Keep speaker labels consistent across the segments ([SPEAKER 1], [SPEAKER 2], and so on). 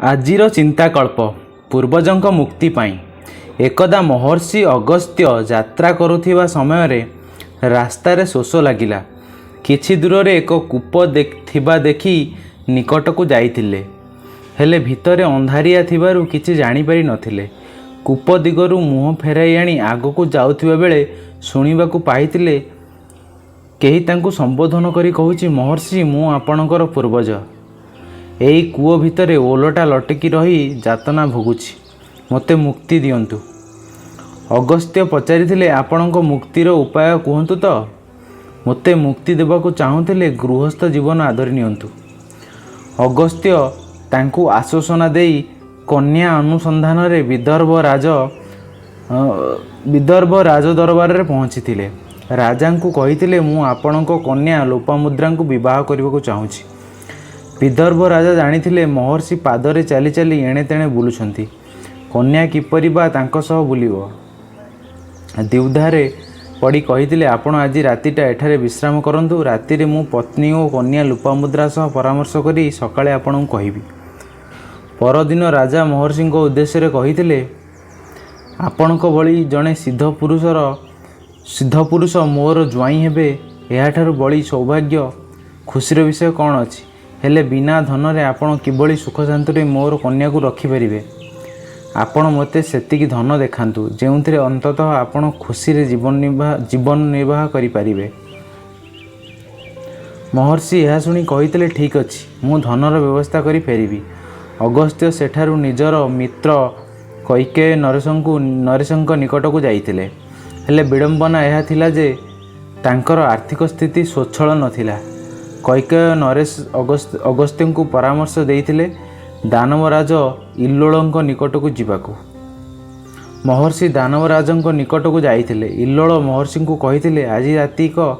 [SPEAKER 1] ଆଜିର ଚିନ୍ତାକଳ୍ପ, ପୂର୍ବଜଙ୍କ ମୁକ୍ତି ପାଇଁ। ଏକଦା ମହର୍ଷି ଅଗସ୍ତ୍ୟ ଯାତ୍ରା କରୁଥିବା ସମୟରେ ରାସ୍ତାରେ ଶୋଷ ଲାଗିଲା। କିଛି ଦୂରରେ ଏକ କୂପ ଥିବା ଦେଖି ନିକଟକୁ ଯାଇଥିଲେ। ହେଲେ ଭିତରେ ଅନ୍ଧାରିଆ ଥିବାରୁ କିଛି ଜାଣିପାରି ନଥିଲେ। କୂପ ଦିଗରୁ ମୁହଁ ଫେରାଇ ଆଣି ଆଗକୁ ଯାଉଥିବା ବେଳେ ଶୁଣିବାକୁ ପାଇଥିଲେ, କେହି ତାଙ୍କୁ ସମ୍ବୋଧନ କରି କହୁଛି, "ମହର୍ଷି, ମୁଁ ଆପଣଙ୍କର ପୂର୍ବଜ। ଏଇ କୂଅ ଭିତରେ ଓଲଟା ଲଟକି ରହି ଯାତନା ଭୋଗୁଛି। ମୋତେ ମୁକ୍ତି ଦିଅନ୍ତୁ।" ଅଗସ୍ତ୍ୟ ପଚାରିଥିଲେ, "ଆପଣଙ୍କ ମୁକ୍ତିର ଉପାୟ କୁହନ୍ତୁ ତ?" "ମୋତେ ମୁକ୍ତି ଦେବାକୁ ଚାହୁଁଥିଲେ ଗୃହସ୍ଥ ଜୀବନ ଆଦରି ନିଅନ୍ତୁ।" ଅଗସ୍ତ୍ୟ ତାଙ୍କୁ ଆଶ୍ୱାସନା ଦେଇ କନ୍ୟା ଅନୁସନ୍ଧାନରେ ବିଦର୍ଭ ରାଜ ଦରବାରରେ ପହଞ୍ଚିଥିଲେ। ରାଜାଙ୍କୁ କହିଥିଲେ, "ମୁଁ ଆପଣଙ୍କ କନ୍ୟା ଲୋପାମୁଦ୍ରାଙ୍କୁ ବିବାହ କରିବାକୁ ଚାହୁଁଛି।" ବିଦର୍ଭ ରାଜା ଜାଣିଥିଲେ, ମହର୍ଷି ପାଦରେ ଚାଲି ଚାଲି ଏଣେ ତେଣେ ବୁଲୁଛନ୍ତି, କନ୍ୟା କିପରି ବା ତାଙ୍କ ସହ ବୁଲିବ? ଦ୍ୱିଧାରେ ପଡ଼ି କହିଥିଲେ, "ଆପଣ ଆଜି ରାତିଟା ଏଠାରେ ବିଶ୍ରାମ କରନ୍ତୁ। ରାତିରେ ମୁଁ ପତ୍ନୀ ଓ କନ୍ୟା ଲୋପାମୁଦ୍ରା ସହ ପରାମର୍ଶ କରି ସକାଳେ ଆପଣଙ୍କୁ କହିବି।" ପରଦିନ ରାଜା ମହର୍ଷିଙ୍କ ଉଦ୍ଦେଶ୍ୟରେ କହିଥିଲେ, "ଆପଣଙ୍କ ଭଳି ଜଣେ ସିଦ୍ଧ ପୁରୁଷ ମୋର ଜ୍ୱାଇଁ ହେବେ, ଏହାଠାରୁ ବଳି ସୌଭାଗ୍ୟ, ଖୁସିର ବିଷୟ କ'ଣ ଅଛି? ହେଲେ ବିନା ଧନରେ ଆପଣ କିଭଳି ସୁଖ ଶାନ୍ତିରେ ମୋର କନ୍ୟାକୁ ରଖିପାରିବେ? ଆପଣ ମୋତେ ସେତିକି ଧନ ଦେଖାନ୍ତୁ, ଯେଉଁଥିରେ ଅନ୍ତତଃ ଆପଣ ଖୁସିରେ ଜୀବନ ନିର୍ବାହ କରିପାରିବେ।" ମହର୍ଷି ଏହା ଶୁଣି କହିଥିଲେ, "ଠିକ୍ ଅଛି, ମୁଁ ଧନର ବ୍ୟବସ୍ଥା କରି ଫେରିବି।" ଅଗସ୍ତ୍ୟ ସେଠାରୁ ନିଜର ମିତ୍ର କୈକେୟ ନରେଶଙ୍କ ନିକଟକୁ ଯାଇଥିଲେ। ହେଲେ ବିଡ଼ମ୍ବନା ଏହା ଥିଲା ଯେ ତାଙ୍କର ଆର୍ଥିକ ସ୍ଥିତି ସ୍ୱଚ୍ଛଳ ନଥିଲା। କୈକେୟ ନରେଶ ଅଗସ୍ତ୍ୟଙ୍କୁ ପରାମର୍ଶ ଦେଇଥିଲେ ଦାନବରାଜ ଇଲ୍ଲୋଳଙ୍କ ନିକଟକୁ ଯିବାକୁ। ମହର୍ଷି ଦାନବରାଜଙ୍କ ନିକଟକୁ ଯାଇଥିଲେ। ଇଲ୍ଲୋଳ ମହର୍ଷିଙ୍କୁ କହିଥିଲେ, "ଆଜି ରାତିକ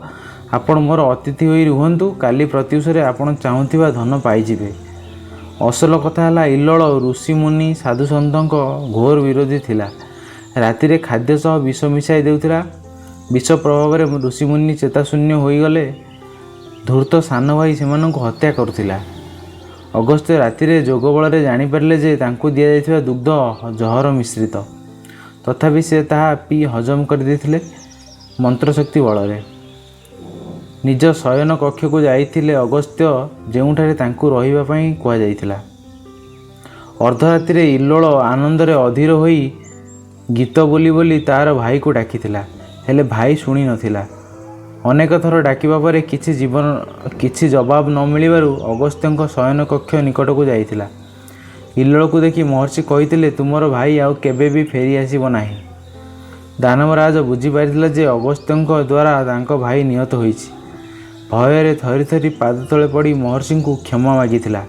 [SPEAKER 1] ଆପଣ ମୋର ଅତିଥି ହୋଇ ରୁହନ୍ତୁ। କାଲି ପ୍ରତ୍ୟୁଷରେ ଆପଣ ଚାହୁଁଥିବା ଧନ ପାଇଯିବେ।" ଅସଲ କଥା ହେଲା, ଇଲ୍ଲୋଳ ଋଷିମୁନି, ସାଧୁସନ୍ଥଙ୍କ ଘୋର ବିରୋଧୀ ଥିଲା। ରାତିରେ ଖାଦ୍ୟ ସହ ବିଷ ମିଶାଇ ଦେଉଥିଲା। ବିଷ ପ୍ରଭାବରେ ଋଷିମୁନି ଚେତାଶୂନ୍ୟ ହୋଇଗଲେ ଧୂର୍ତ୍ତ ସାନ ଭାଇ ସେମାନଙ୍କୁ ହତ୍ୟା କରୁଥିଲା। ଅଗସ୍ତ୍ୟ ରାତିରେ ଯୋଗବଳରେ ଜାଣିପାରିଲେ ଯେ ତାଙ୍କୁ ଦିଆଯାଇଥିବା ଦୁଗ୍ଧ ଜହର ମିଶ୍ରିତ। ତଥାପି ସେ ତାହା ପିଇ ହଜମ କରିଦେଇଥିଲେ ମନ୍ତ୍ରଶକ୍ତି ବଳରେ। ନିଜ ଶୟନ କକ୍ଷକୁ ଯାଇଥିଲେ ଅଗସ୍ତ୍ୟ, ଯେଉଁଠାରେ ତାଙ୍କୁ ରହିବା ପାଇଁ କୁହାଯାଇଥିଲା। ଅର୍ଦ୍ଧରାତ୍ରିରେ ଇଲ୍ଲୋଳ ଆନନ୍ଦରେ ଅଧୀର ହୋଇ ଗୀତ ବୋଲି ବୋଲି ତାର ଭାଇକୁ ଡାକିଥିଲା। ହେଲେ ଭାଇ ଶୁଣି ନଥିଲା। ଅନେକ ଥର ଡାକିବା ପରେ କିଛି ଜବାବ ନ ମିଳିବାରୁ ଅଗସ୍ତ୍ୟଙ୍କ ଶୟନ କକ୍ଷ ନିକଟକୁ ଯାଇଥିଲା। ଇଲ୍ଲୋଳକୁ ଦେଖି ମହର୍ଷି କହିଥିଲେ, "ତୁମର ଭାଇ ଆଉ କେବେ ବି ଫେରି ଆସିବ ନାହିଁ।" ଦାନବରାଜ ବୁଝିପାରିଥିଲା ଯେ ଅଗସ୍ତ୍ୟଙ୍କ ଦ୍ୱାରା ତାଙ୍କ ଭାଇ ନିହତ ହୋଇଛି। ଭୟରେ ଥରି ଥରି ପାଦ ତଳେ ପଡ଼ି ମହର୍ଷିଙ୍କୁ କ୍ଷମା ମାଗିଥିଲା।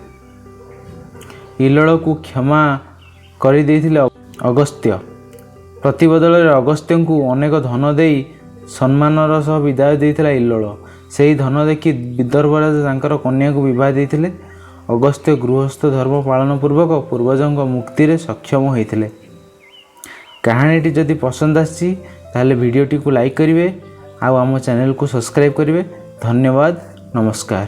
[SPEAKER 1] ଇଲ୍ଲୋଳକୁ କ୍ଷମା କରିଦେଇଥିଲେ ଅଗସ୍ତ୍ୟ। ପ୍ରତିବଦଳରେ ଅଗସ୍ତ୍ୟଙ୍କୁ ଅନେକ ଧନ ଦେଇ ସମ୍ମାନର ସହ ବିଦାୟ ଦେଇଥିଲା ଇଲ୍ଲୋଳ। ସେହି ଧନ ଦେଖି ବିଦର୍ଭରାଜ ତାଙ୍କର କନ୍ୟାକୁ ବିବାହ ଦେଇଥିଲେ। ଅଗସ୍ତ୍ୟ ଗୃହସ୍ଥ ଧର୍ମ ପାଳନ ପୂର୍ବକ ପୂର୍ବଜଙ୍କ ମୁକ୍ତିରେ ସକ୍ଷମ ହୋଇଥିଲେ। କାହାଣୀଟି ଯଦି ପସନ୍ଦ ଆସିଛି, ତାହେଲେ ଭିଡ଼ିଓଟିକୁ ଲାଇକ୍ କରିବେ ଆଉ ଆମ ଚ୍ୟାନେଲକୁ ସବସ୍କ୍ରାଇବ୍ କରିବେ। ଧନ୍ୟବାଦ, ନମସ୍କାର।